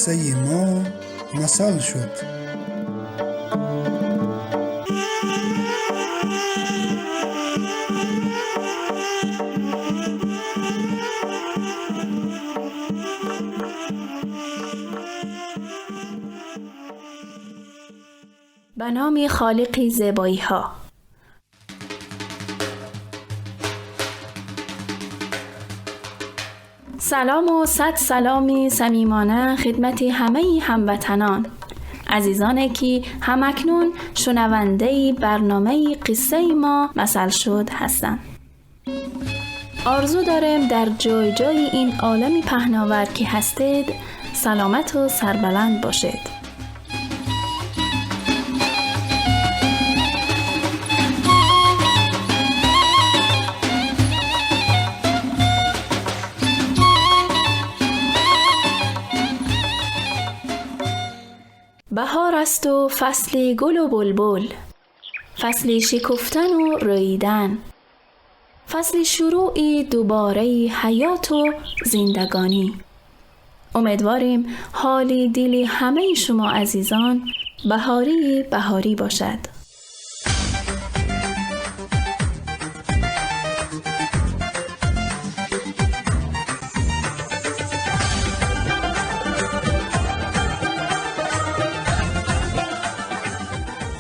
Қиссаи мо масал шуд. به نام خالق زیبایی ها. سلام و صد سلامی صمیمانه خدمت همه هموطنان عزیزانی که همکنون شنونده برنامه قصه ما مثل شد هستند. آرزو دارم در جای جای این عالم پهناور که هستید سلامت و سربلند باشید. بهار است و فصل گل و بلبل، فصل شکفتن و رویدن، فصل شروع دوباره حیات و زندگانی. امیدواریم حال دل همه شما عزیزان بهاری بهاری باشد.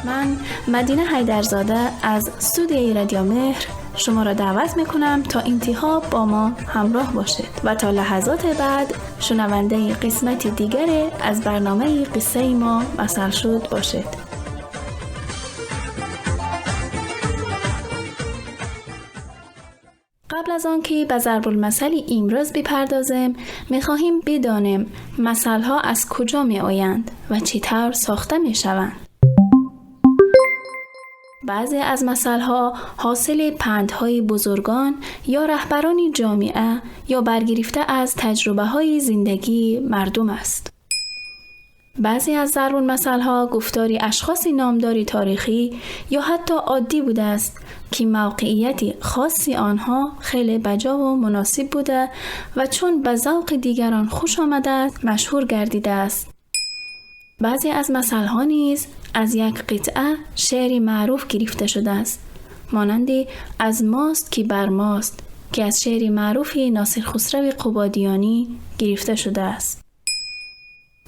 من مدینه حیدرزاده از استودیوی رادیو مهر شما را دعوت میکنم تا انتها با ما همراه باشید و تا لحظات بعد شنونده قسمت دیگر از برنامه قصه ما مثل شد باشید. قبل از آن که به ضرب المثل امروز بپردازیم، میخواهیم بدانیم مثلها از کجا می آیند و چطور ساخته می شوند. بعضی از مثلها حاصل پندهای بزرگان یا رهبران جامعه یا برگرفته از تجربه‌های زندگی مردم است. بعضی از ضرب المثل‌ها گفتار اشخاص نامدار تاریخی یا حتی عادی بوده است که موقعیت خاصی آنها خیلی بجا و مناسب بوده و چون به ذوق دیگران خوش آمده است مشهور گردیده است. بعضی از مثل‌ها نیز از یک قطعه شعر معروف گرفته شده است، مانند از ماست که بر ماست که از شعر معروف ناصر خسرو قبادیانی گرفته شده است.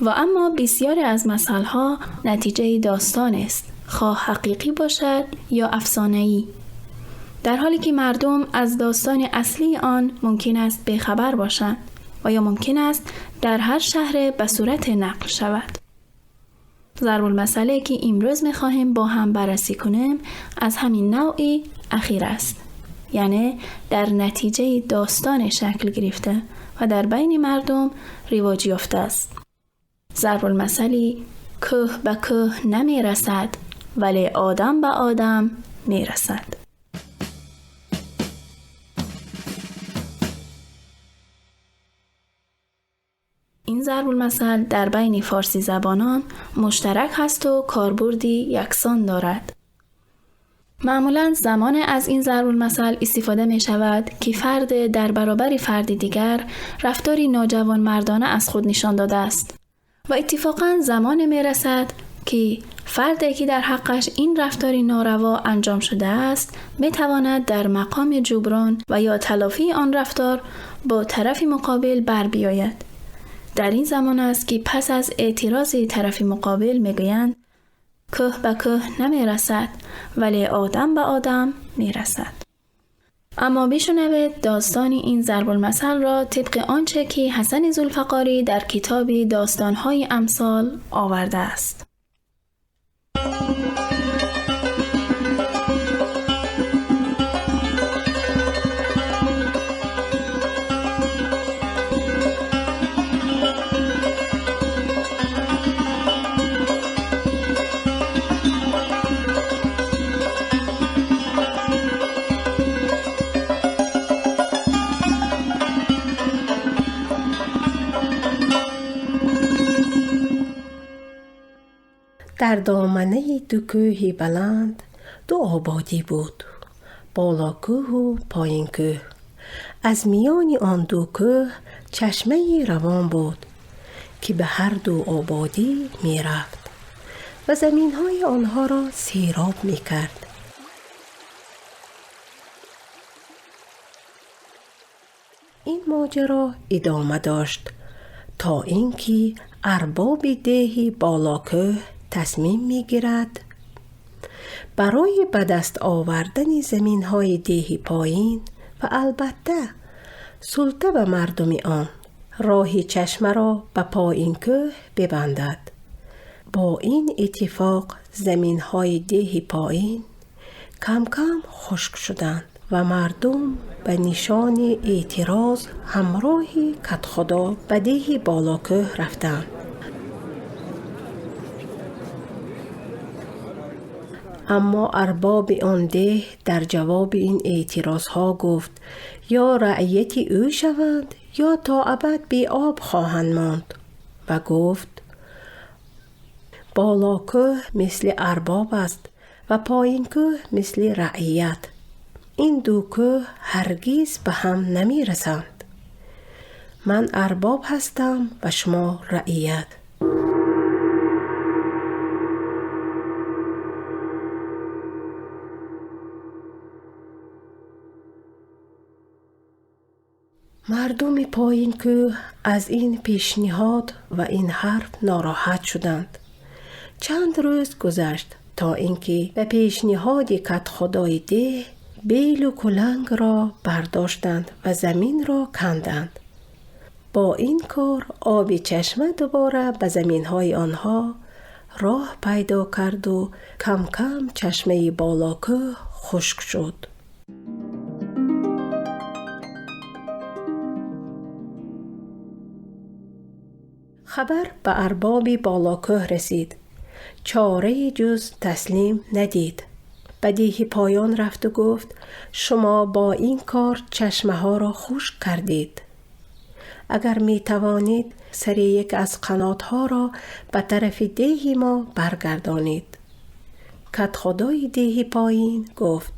و اما بسیاری از مثل‌ها نتیجه داستان است، خواه حقیقی باشد یا افسانه‌ای، در حالی که مردم از داستان اصلی آن ممکن است بی‌خبر باشند و یا ممکن است در هر شهر به صورت نقل شود. ضرب المثلی که امروز می‌خواهیم با هم بررسی کنیم از همین نوعی اخیر است، یعنی در نتیجه داستان شکل گرفته و در بین مردم رواج یافته است. ضرب المثلی کوه به کوه نمی‌رسد ولی آدم به آدم می‌رسد. این ضرب المثل در بین فارسی زبانان مشترک هست و کاربردی یکسان دارد. معمولاً زمان از این ضرب المثل استفاده می شود که فرد در برابر فرد دیگر رفتاری ناجوانمردانه از خود نشان داده است و اتفاقاً زمان می رسد که فردی که در حقش این رفتار ناروا انجام شده است می تواند در مقام جبران و یا تلافی آن رفتار با طرف مقابل بر بیاید. در این زمان است که پس از اعتراض طرف مقابل میگویند کوه به کوه نمیرسد ولی آدم به آدم میرسد. اما بشنوید داستان این ضرب المثل را طبق آنچه که حسن ذوالفقاری در کتاب داستان‌های امثال آورده است. در دامنه دو کوه بلند دو آبادی بود، بالا کوه و پایین کوه. از میان آن دو کوه چشمه روان بود. ки ба ҳар ду ободӣ мерафт ва заминҳои онҳоро сероб мекард. Ин моҷаро идома дошт то ин ки арбоби деҳи Болокӯҳ тасмим мегирад барои ба даст овардани заминҳои деҳи поин ва албатта султа ба мардуми он роҳи чашмаро ба поинкӯҳ бибандад. Бо ин иттифоқ заминҳои деҳи поин кам-кам хушк шуданд ва мардум ба нишони эътироз ҳамроҳи кадхудо ба деҳи Болокӯҳ рафтанд. Аммо арбоби он деҳ дар ҷавоби ин эътирозҳо гуфт: ё раъияти ӯ шаванд, ё то абад беоб хоҳанд монд. Ва гуфт: Болокӯҳ мисли арбоб аст ва поинкӯҳ мисли раъият. Ин ду кӯҳ ҳаргиз ба ҳам намерасанд. Ман арбоб ҳастам ва шумо раъият. Мардуми поинкӯҳ аз ин пешниҳод ва ин ҳарф нороҳат шуданд. Чанд рӯз гузашт то ин ки ба пешниҳоди кадхудои деҳ белу кулангро бардоштанд ва заминро канданд. Бо ин кор оби чашма дубора ба заминҳои онҳо роҳ пайдо карду кам-кам чашмаи Болокӯҳ хушк шуд. Хабар ба арбоби Болокӯҳ расид. Чораи ҷуз таслим надид. Ба деҳи поён рафту гуфт: шумо бо ин кор чашмаҳоро хушк кардед. Агар метавонед, сари як аз қанотҳоро ба тарафи деҳи мо баргардонед. Кадхудои деҳи поин гуфт: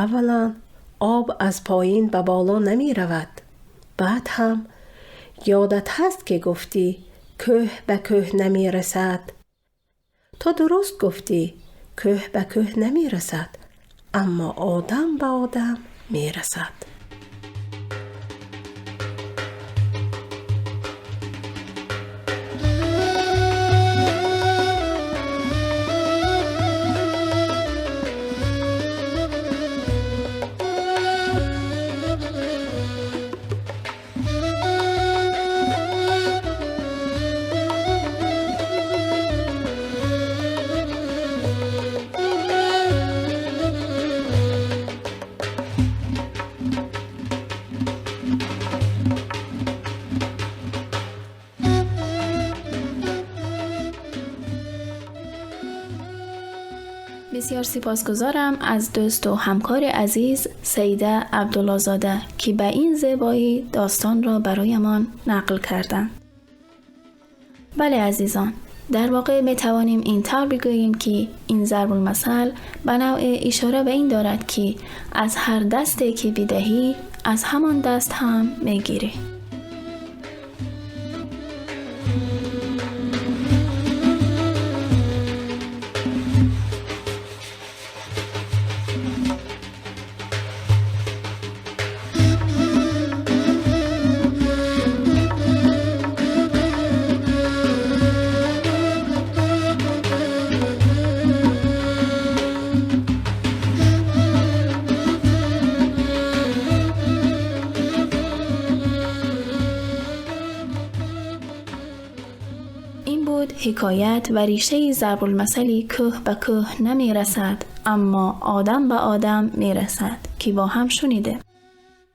аввалан об аз поин ба боло намеравад. Баъд ҳам ёдат ҳаст ки гуфтӣ кӯҳ ба кӯҳ намерасад. То дуруст гуфтӣ, кӯҳ ба кӯҳ намерасад, аммо одам ба одам мерасад. بسیار سپاسگزارم از دوست و همکار عزیز سعیده عبدالله‌زاده که به این زیبایی داستان را برایمان نقل کردند. بله عزیزان، در واقع می توانیم اینطور بگوییم که این ضرب المثل به نوع اشاره به این دارد که از هر دستی که بدهی از همان دست هم میگیری. حکایت و ریشه ضرب المثل کوه به کوه نمی رسد اما آدم به آدم می رسد که با هم شنیده.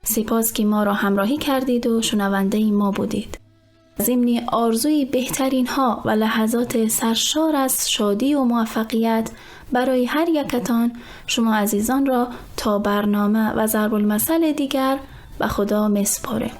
سپاس که ما را همراهی کردید و شنونده ما بودید. ضمن آرزوی بهترین ها و لحظات سرشار از شادی و موفقیت برای هر یکتان، شما عزیزان را تا برنامه و ضرب المثل دیگر به خدا می سپاریم.